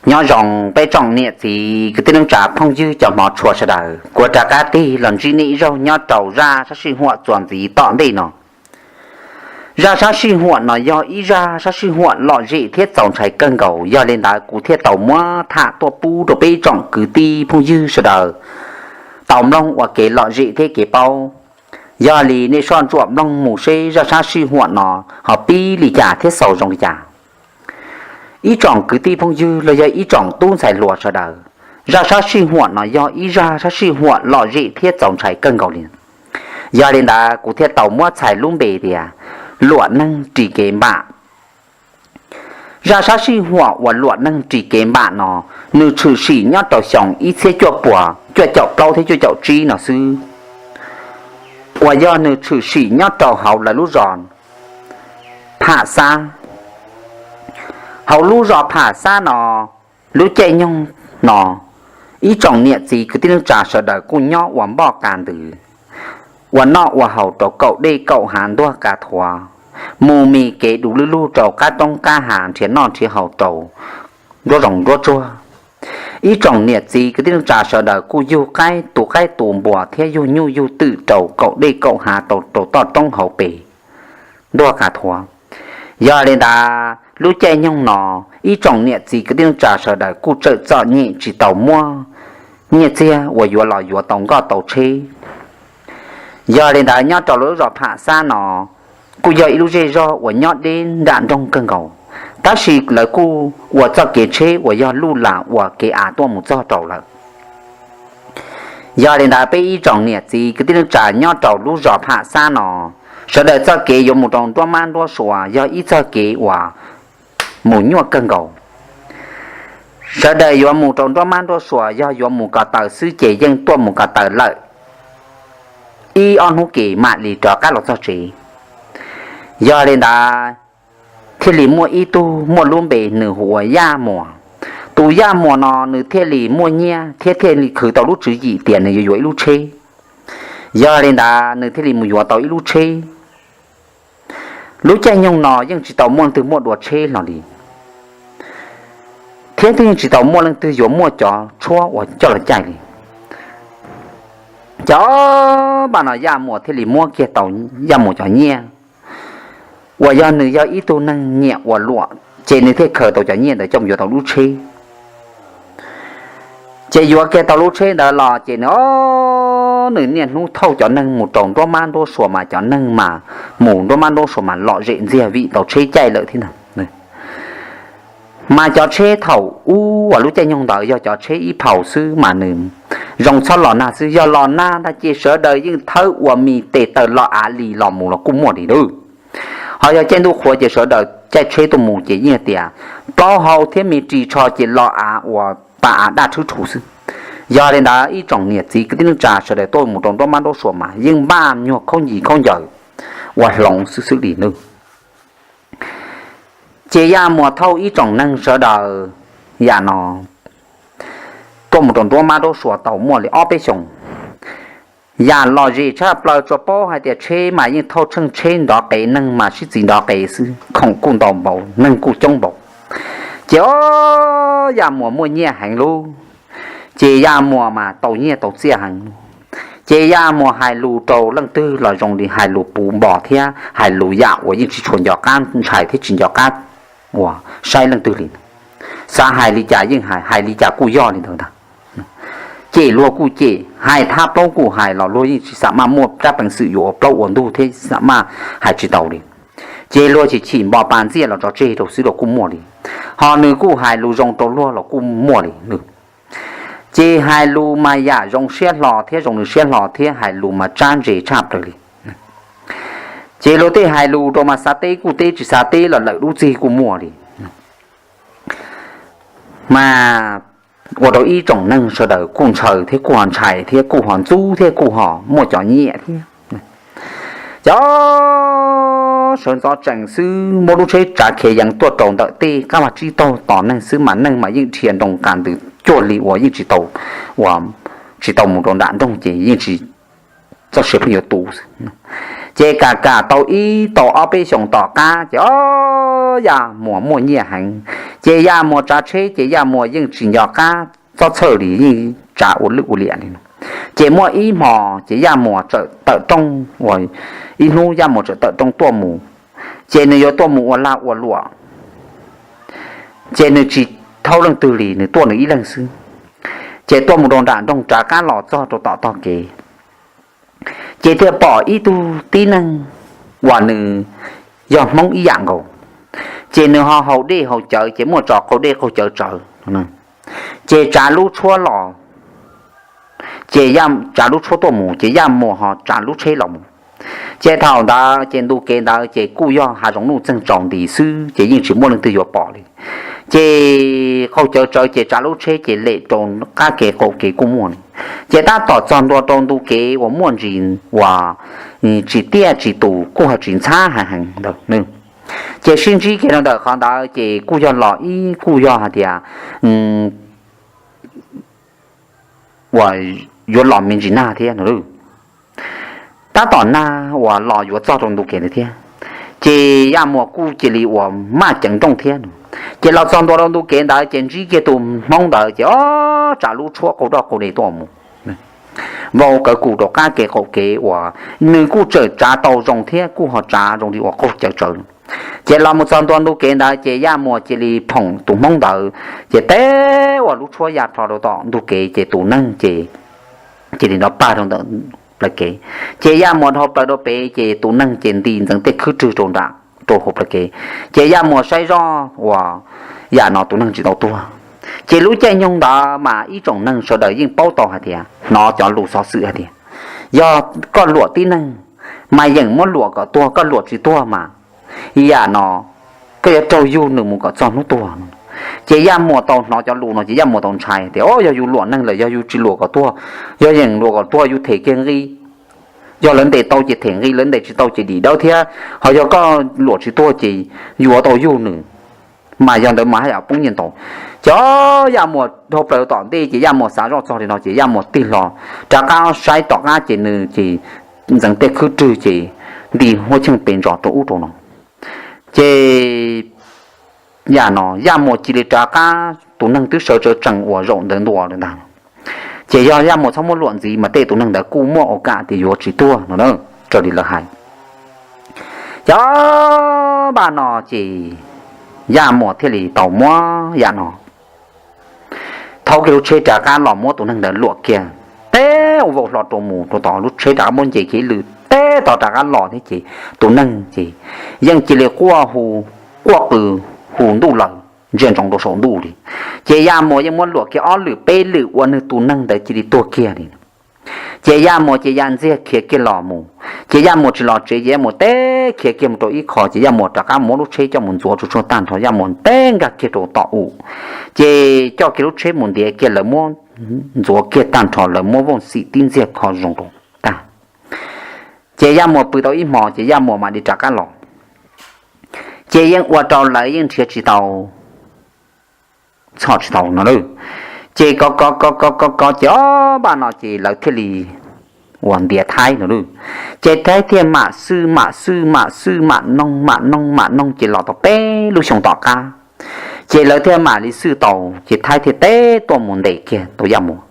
Nyob zoo peb tsoom niam txiv kwv tij neej tsa phooj ywg cov hmov tshua sawv daws, kuv rov qab tig los ntsib nej ib zaug nyob rau zaj sab sij huam txuas ntxiv tom ntej no. Zaj sab sij huam no yog ib zaj sab sij huam lom zem thiab txaus ntshai kawg nkaus, yog li ntawd kuv thiaj tau muab tham tuaj pub rau peb tsoom kwv tij phooj ywg sawv daws tau mloog ua kev lom zem thiab kev paub. Yog li nej soj ntsuam mloog mus seb zaj sab sij huam no ho pib li cas thiab xaus zoo li cas. Ib tsoom kwv tij phooj ywg los yog ib tsoom tub ntxhais hluas sawv daws, zaj sab sij huam no yog ib zaj sab sij huam lom zem thiab txaus ntshai kawg nkaus li. Yog li ntawd kuv thiaj tau muab txhais lub npe tias Luam Neeg Ris Kev Npam. Zaj sab sij huam uas Luam Neeg Ris Kev Npam no, nws tshwm sim nyob rau xyoo ib txhiab cuaj puas cuaj caum plaub thiab cuaj caum tsib no xwb, uas yog nws tshwm sim nyob rau hauv lawv lub zos Pham Xab. Hauv lub zos Pham Xab no, lub caij nyoog no, ib tsoom niam txiv kwv tij neej tsa sawv daws kuj nyob ua npoj qas ntws, ua noj ua haus rau kaum dej kaum hav ntuag qas thuav, mus mis kev du lug lug rau qab roob qab hav nrhiav noj nrhiav haus rau nruab zoov nruab tsuag. Ib tsoom niam txiv kwv tij neej tsa sawv daws kuj yug qaib tu qaib tu npua thiab yug nyuj yug twm rau kaum dej kaum hav tau rau toj roob hauv pes ntuag qas thuav. Yog li ntawd lub caij nyoog no, ib tsoom niam txiv kwv tij neej tsa sawv daws kuj tseem txom nyem tsis tau muaj nyiaj txiag uas yuav los yuav tau nkoj tau tsheb. Yog li ntawd nyob rau lub zos Pham Xab no kuj yog ib lub zej zog uas nyob deb nram nroog kawg nkaus, tab sis lawv kuj ua txoj kev tsheb uas yog luj lam ua kev av tuaj mus txog rau lawm. Yog li ntawd peb ib tsoom niam txiv kwv tij neej tsa nyob rau lub zos Pham Xab no, sawv daws txoj kev yuav mus rau nruab mab nruab sua yog ib txoj kev uas mus nyuaj kawg nkaus. Sawv daws yuav mus rau nruab mab nruab sua yog yuav mus ko taw xwb ces yeej tuaj mus ko taw lawm ib ob hnub ke mam li rov qab los txog tsev. Yog li ntawd thiaj li muaj ib tug muaj lub npe nws hu ua Yaj Muas. Tus Yaj Muas no nws thiaj li muaj nyiaj thiab thiaj li khwv tau lub tswv yim tias nws yuav yuav ib lub tsheb. Yog li ntawd nws thiaj li mus yuav tau ib lub tsheb. Lub caij nyoog no yeej tsis tau muaj leej twg muaj dua tsheb hlo li, thiab twb yeej tsis tau muaj leej twg yuav muaj cov tshuab uas coj los caij li. Cov npaj no Yaj Muas thiaj li muab kiag tau Yaj Muas cov nyiaj uas yog nws yog ib tug neeg nyiam ua luam ces nws thiaj khaws tau cov nyiaj ntawd coj mus yuav tau lub tsheb. Ces yuav kiag tau lub tsheb ntawd los ces nws, o, nws niaj hnub thauj cov neeg mus rau nruab mab nruab sua mas cov neeg mas mus nruab mab nruab sua mas lom zem ntxiag vim tau tsheb caij lawm thiab. Mas cov tsheb thaum ub uas lub caij nyoog ntawd yog cov tsheb ib phaus xwb mas nws zoo txhob los nag xwb, yog los nag ntag ces sawv daws yeej thawb ua mis tes taw lo av li los mus los kuj muaj li lawm. Ho yog caij ntuj qhuav ces sawv daws caij tsheb tuaj mus ces yeej tias plaub hau thiab me ris tsho ces lo av uas pa av daj tshwb rhu xwb. Yog li ntawd ib tsoom niam txiv kwv tij neej tsa sawv daws tuaj mus rau nruab mab nruab sua mas yeej npaj nyuag khaub ncis khaub ncaws ua hloov xwb xwb li nawb. Ces Yaj Muas thauj ib tsoom neeg sawv daws yam no tuaj mus rau nruab mab nruab sua tau muaj li ob peb xyoos. Yam lom zem tshaj plaws tsuas paub hais tias tsheb mas yeej thauj tsheej tsheb nrov qees, neeg mas sib txiv nrov qees xwb, khoom kuj ntau npaum, neeg kuj coob npaum. Ces o, Yaj Muas muaj nyiaj heev lub, ces Yaj Muas mas tau nyiaj tau txiaj heev lub. Ces Yaj Muas hais lus rau leej twg los zoo li hais lus puv npo thiab hais lus yam uas yeej tsis tshua nco qab ntshai thiab tsis nco qab uas saib leej twg li. Xav hais li cas yeej hais, hais li cas kuj yog li ntawd ntag. Cem luag kuj cem, hais thab plaub kuj hais los luag yeej tsis xam maj muaj rab peev xwm yuav ua plaub ua ntug thiab xam maj hais tsis tau li. Ces luag chim chim npo pa ntxiaj los tso tseg rau xwb los kuj muaj li. Ho nws kuj hais lus zoo rau luag los kuj muaj li. Ces hais lus mas yam zoo siab hlo thiab zoo nws siab hlo thiab hais lus mas tsab ntse tshaj plaws li. Ces luag tej hais lus rau mas xav teb kuj teb, tsis xav teb los lawm lub txig kuj muaj li. Mas ua rau ib tsoom neeg sawv daws kuj ntshaw thiab kuj ho ntshai thiab kuj ho ntxub thiab kuj ho muaj cov nyiam thiab. Cov sawv ntxov tsees xwb muab lub tsheb tsav khiav yees tuaj rau ntawm tej qab vaj tsib taug tos neeg xwb mas neeg mas yeej dhia nroo qas ntws cuag li uas yeej tsis tau, uas tsis tau mus rau nram nroog ces yeej tsis txoj sia pheej yuav tu xwb. Ces kam kam tau ib tau ob peb xyoos tom qab ces o, Yaj Muas muaj nyiaj heev, Ces Yaj Muas tsav tsheb ces Yaj Muas yeej tsis nco qab txob txhawj li, yeej tsav ua lwj ua liam li no. Ces muaj ib hmos ces Yaj Muas txawm tawm rooj uas ib hnub Yaj Muas txawm tawm rooj tuaj mus, ces nws yuav tuaj mus ua lag ua luam, ces nws tsis thaub leej twg li, nws tuaj nws ib leeg xwb. Ces tuaj mus rau nram nroog rov qab los txog rau tom tog kev, ces thiaj pom ib tug tib neeg uas nws yog Hmoob ib yam nkaus, ces nws ho haus dej haus cawv, ces muaj tso qaug dej qaug cawv tsawv, ces tsav lub tshuab los, ces tsav lub tshuab tuaj mus, ces Yaj Muas ho tsav lub tsheb los mus. Ces thaum ntawd ces ntu kev ntawd ces kuj yog hav zoov nuj txeeg tsaus nti xwb, ces yeej tsis muaj leej twg yuav pom li. Ces qaug cawv tsawv ces tsav lub tsheb ces lem rau qab kev qaum kev kuj muaj. Ces tab tom txog ntua rau ntu kev uas muaj ntsis uas tsis tiaj tsis tus kuj ho tsis ntxhab heev heev ntawd. Ces sib ntsib kiag rau ntawm qhov ntawd ces kuj yog los ib kuj yog hais tias uas yuav los me ntsis nag thiab no. Tab tom nag uas los yuav txog rau ntu kev ntawd thiab, ces Yaj Muas kuj cia li uas maj ceev nrooj thiab no. Ces los txog ntua rau ntu kev ntawd ces ntsib kiag tus Hmoob ntawd ces ob tsav lub tshuab qaug doj qaug de tuaj mus, vau kawg kuj rau qab kev qaum kev uas nws kuj tseem tsav tau zoo thiab kuj ho tsav zoo li uas qaug cawv tsawv. Ces los mus txog ntua ntu kev ntawd ces Yaj Muas cia li phoom tus Hmoob ntawd, ces teb uas lub tshuab ya plho rau tom ntu kev ces tus neeg ces cia li nrov pag rau ntawm plaws kev. Ces Yaj Muas dhau plaws rau pem ces tus neeg ces nti ntxeev tej khwb rwg rau nram rau hauv plaws kev. Ces Yaj Muas saib zoj uas yam no tus neeg tsis tau tuag. Ces lub caij nyoog ntawd mas ib tsoom neeg sawv daws yeej paub tau hais tias hnov cov lus xov xwm hais tias yog koj luam tib neeg mas yeem muab luam kom tuag, koj luam tsis tuag mas yam no koj yuav raug yug nws mus kom txog hnub tuag no. Ces Yaj Muas tau hnov cov lus no ces Yaj Muas tau ntshai tias o yog yus luam neeg lawm yog yus tsis luam kom tuag, yog yeem luam kom tuag yus them kiag nqi, yog lawv ntes tau ces them nqi, lawv ntes tsis tau ces dim dawb thiab, ho yog koj luam tsis tuag ces yuav tau yug nws, mas yog ntawd mas haj yam poob nyiaj ntau. Ces Yaj Muas dhau plaws tom ntej ces Yaj Muas xav zoj txog li no ces Yaj Muas tig hlo rov qab saib tom qab ces nws ces ntxeev tej khwb rwg ces nti huab cheej pes ntsos rau ub rau no. Ces yam no Yaj Muas cia li rov qab, tus neeg twb sawv tsawv tsees uas zaum ntawd ntua lawm ntag. Ces yog Yaj Muas txhob muab luam ntxiv mas tej tus neeg ntawd kuj muaj ua kam tias yuav tsis tuag no na, raws li lawv hais. Ces npaj no ces Yaj Muas thiaj li tau muab yam no thauv kiag lub tsheb rov qab los muab tus neeg ntawd luam kiag, teb ua vau hlo rau mus rau tod, lub tsheb rov qab muab nce kiag ib lwm teb tod rov qab los thiab ces tus neeg ces yeej cia li quaj hu, quaj qw hu ntuj lawm, ntsia ntsoov rau saum ntuj li. Ces Yaj Muas yeej muab luam kiag ob lwm peb lwm ua nws tus neeg ntawd cia li tuag kiag li. Ces Yaj Muas ces ya ntxiag khiav kiag los mus, ces Yaj Muas tsis los tsev ces Yaj Muas teb khiav kiag mus rau ib qho ces Yaj Muas rov qab muab lub tsheb coj mus ntxuav tsuag tsuag tag nrho, Yaj Muas teb nkag kiag rau tom u, ces coj kiag lub tsheb mus ntiav kiag, lawv muab ntxuav kiag tag nrho, lawv muab Vooj Xim tib ntxiag kho zoo rau tag. Ces Yaj Muas pw tau ib hmos ces Yaj Muas mam li rov qab los. Ces yeej ua rau lawv yeej nrhiav tsis tau, txhom tsis tau no lawm. Ces kov kov kov kov kov kov ces ob npaj no ces lawv thiaj li uas ntiav Thaib no lawm. Ces Thaib thiaj mam xwj mam xwj mam xwj mam noog mam noog mam noog ces los tau peb lub xyoo tom qab, ces lawv thiaj mam li xwj tau, ces Thaib thiaj teb tuaj mus ntes kiag tau Yaj Muas.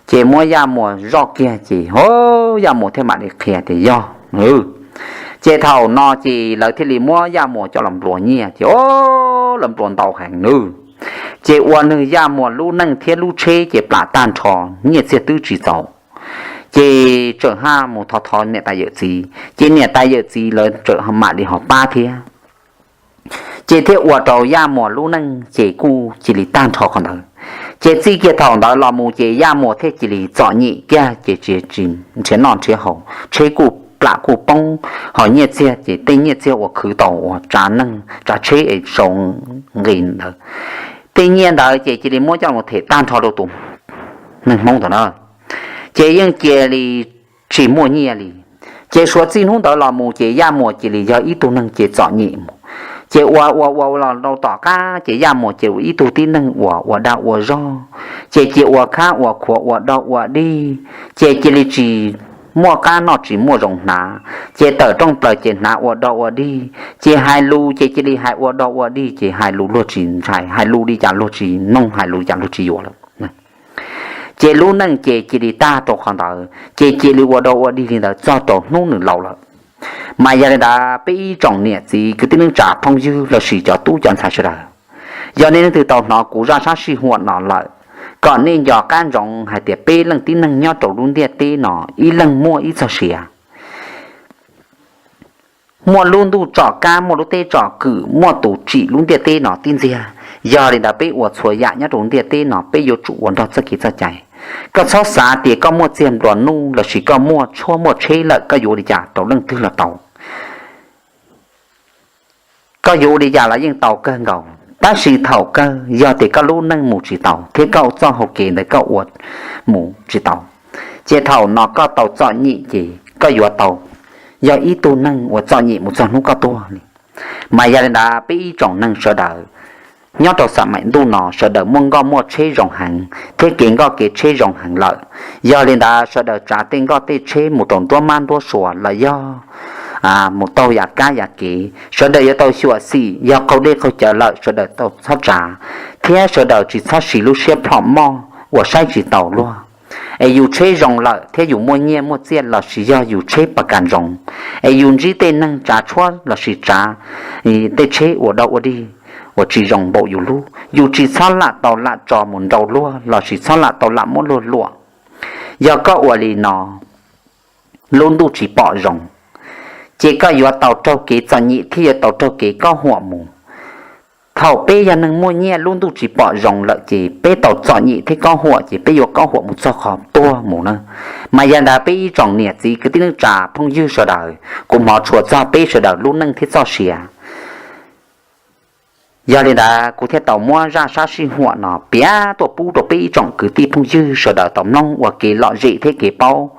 Ces muab Yaj Muas zoj kiag ces ho Yaj Muas thiaj mam li qhia tias yog. Ces thaum no ces lawv thiaj li muab Yaj Muas coj los nplua nyiaj ces o, lawv nplua ntau heev nawb. Ces ua nws Yaj Muas lub neej thiab lub tsheb ces plam tag nrho, nyiaj txiag twb tsis txaus. Ces tseem haj mus thov thov niam tais yawm txiv, ces niam tais yawm txiv lawv tseem mam li ho pab thiab. Ces thiaj ua rau Yaj Muas lub neej ces kuj cia li tag nrho qhov ntawd. Ces txij kiag thaum ntawd los mus ces Yaj Muas thiaj cia li txom nyem kiag ces tsis nrhiav noj nrhiav haus, tsheb kuj plam kuj poob, ho nyiaj txiag ces tej nyiaj txiag uas khwv tau uas tsav neeg tsav tsheb es sau nqi ntawd, tej nyiaj ntawd ces cia li muab coj mus them tag nrho rau tus neeg Hmoob ntawd na. Ces yeej cia li tsis muaj nyiaj li. Ces suav txij hnub ntawd los mus ces Yaj Muas cia li yog ib tug neeg ces txom nyem mus. Ces ua ua ua los rau tom qab ces Yaj Muas ces ua ib tug tib neeg uas ua dag ua zog, ces cia ua khab ua khuav ua dog ua dig, ces cia li tsis muaj qab noj tsis muaj zoo hnav, ces tawm rooj plaws ces hnav ua dog ua dig, ces hais lus ces cia li hais ua dog ua dig, ces hais lus luag tsis ntshai, hais lus li cas luag tsis mloog, hais lus li cas luag tsis yuav lawm. Ces lub neej ces cia li tag rau qhov ntawd, ces cia li ua dog ua dig li ntawd txog rau hnub nws laus lawm. Mas yog li ntawd peb ib tsoom niam txiv kwv tij neej tsa phooj ywg lossis cov tub cov ntxhais sawv daws, yog nej leej twg tau hnov kuv zaj sab sij huam no lawm, kom nej nco qab ntsoov hais tias peb leej tib neeg nyob rau lub ntiaj teb no ib leeg muaj ib txoj sia. Muaj lub ntuj tsom kab, muaj lub teb tsom kwm, muaj tus tsim lub ntiaj teb no tib ntxiag. Yog li ntawd peb ua txhua yam nyob rau lub ntiaj teb no peb yuav tsum ua nrog txoj kev txoj cai. Koj txhob xav tias koj muaj txiag nplua nuj lossis koj muaj tshuaj muaj tsheb lawm koj yuav ua li cas rau leej twg los tau. Koj yuav ua li cas los yeej tau kawg nkaus, tab sis thaum kawg yog tias koj lub neej mus tsis tau thiab koj txoj hau kev ntawd koj ua mus tsis tau, ces thaum no koj tau txom nyem ces koj yuav tau yog ib tug neeg uas txom nyem mus txog hnub koj tuag li. Mas yog li ntawd peb ib tsoom neeg sawv daws nyob rau xam maim ntuj no sawv daws muaj nkoj muaj tsheb zoo heev thiab kev nkoj kev tsheb zoo heev lawm. Yog li ntawd sawv daws tsav tej nkoj tej tsheb mus rau nruab mab nruab sua los yog mus taug yam kab yam kev, sawv daws yuav tau xyuam xim, yog qaug dej qaug cawv lawm sawv daws tau txhob tsav, thiab sawv daws tsis txhob siv lub siab plhom moj uas saib tsis taus luag. Es yus tsheb zoo lawm thiab yus muaj nyiaj muaj txiaj lossis yog yus tsheb pas kas ntsoov, es yus ntsib tej neeg tsav tshuab lossis tsav tej tsheb ua dog ua dig uas tsis zoo npaum yus lub, yus tsis txhob lam tau lam tso mus nrau luag lossis txhob lam tau lam muab luag luam. Yog koj ua li no, lub ntuj tsis pom zoo, ces koj yuav tau raug kev txom nyem thiab yuav tau raug kev kob huam mus. Thaum peb yog neeg muaj nyiaj lub ntuj tsis pom zoo lawm ces peb tau txom nyem thiab kob huam ces peb yuav kob huam mus txog qhov tuag mus na. Mas yog ntawd peb ib tsoom niam txiv kwv tij neej tsa phooj ywg sawv daws, kuv hmov tshua txog peb sawv daws lub neej thiab txoj sia. Yog li ntawd kuv thiaj tau muab zaj sab sij huam no piav tuaj pub rau peb ib tsoom kwv tij phooj ywg sawv daws tau mloog ua kev lom zem thiab kev paub,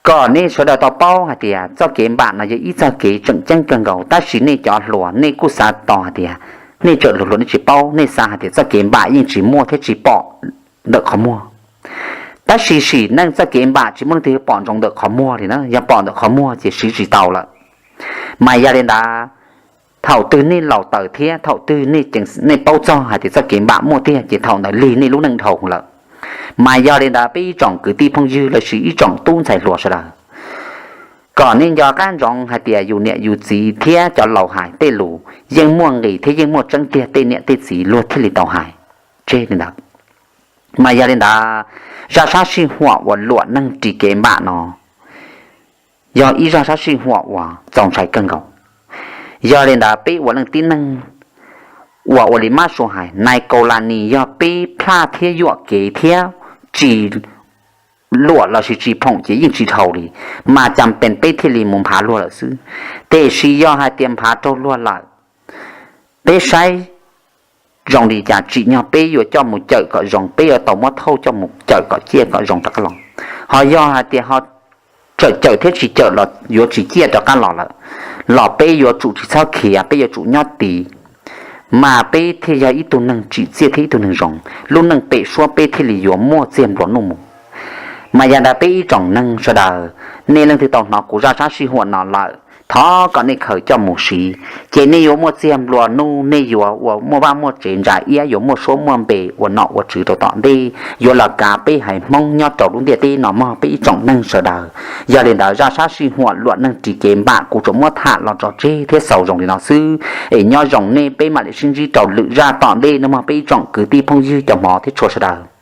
kom nej sawv daws tau paub hais tias txoj kev npam no yog ib txoj kev tseem ceeb kawg nkaus, tab sis nej cov hluas nej kuj xav tos hais tias nej tseem hluas hluas nej tsis paub, nej xav hais tias txoj kev npam yeej tsis muaj thiab tsis pom ntawm qhov muag. Tab sis sim neej txoj kev npam tsis muaj leej twg pom ntsoov ntawm qhov muag li na, yog pom ntawm qhov muag ces siv tsis tau lawm. Mas yog li ntawd, thaum twg nej laus taws thiab thaum twg nej paub txog hais tias txoj kev npam muaj tiag ces thaum ntawd lig nej lub neej dhau lawm. Mas yog li ntawd peb ib tsoom kwv tij phooj ywg lossis ib tsoom tub ntxhais hluas sawv daws, kom nej nco qab ntsoov hais tias yus niam yus txiv thiab cov laus hais tej lus yeej muaj nqis thiab yeej muaj tseeb tiag tej niam tej txiv luag thiaj li tau hais. Tseg li ntawd. Mas yog li ntawd, zaj sab sij huam uas luam neeg ris kev npam no yog ib zaj sab sij huam uas txaus ntshai kawg nkaus. Yog li ntawd peb ua leej tib neeg uas ua li mab suav hais nai kaus las nis yog peb plaj thiab yuam kev thiab tsis luam lossis tsis phoom ces yeej tsis dhau li, mas cas pes peb thiaj li mus nphav luag lawm xwb. Tiam sis yog hais tias nphav raug luag lawm, peb saib zoo li cas tsim nyog peb yuav coj mus cawm kom zoo, peb yuav tau muab thauj coj mus cawm kom ciaj kom zoo rov qab los. Ho yog hais tias ho txawm cawm thiab tsis cawm los yuav tsis ciaj rov qab los lawm, los peb yuav tsum tsis txhob khiav, peb yuav tsum nyob tiv, mas peb thiaj yog ib tug neeg tsim txiaj thiab ib tug neeg zoo, lub neej pem suab peb thiaj li yuav muaj txiag nplua nuj mus. Mas yog ntawd peb ib tsoom neeg sawv daws, nej leej twg tau hnov kuv zaj sab sij huam no lawm, thov kom nej khaws coj mus siv, ces nej yuav muaj txiag nplua nuj, nej yuav ua muaj vaj muaj tsev ntsa iab, yuav muaj suab muaj npe ua nom ua tswv rau tom ntej, yuav los kav peb haiv Hmoob nyob rau lub ntiaj teb no mog peb ib tsoom neeg sawv daws. Yog li ntawd zaj sab sij huam luam neeg ris kev npam kuv tsuas muab tham los tso tseg thiab xaus zoo li no xwb, es nyob zoo nej, peb mam li sib ntsib rau lwm zaj tom ntej no mog peb ib tsoom kwv tij phooj ywg cov hmov thiab tshua sawv daws.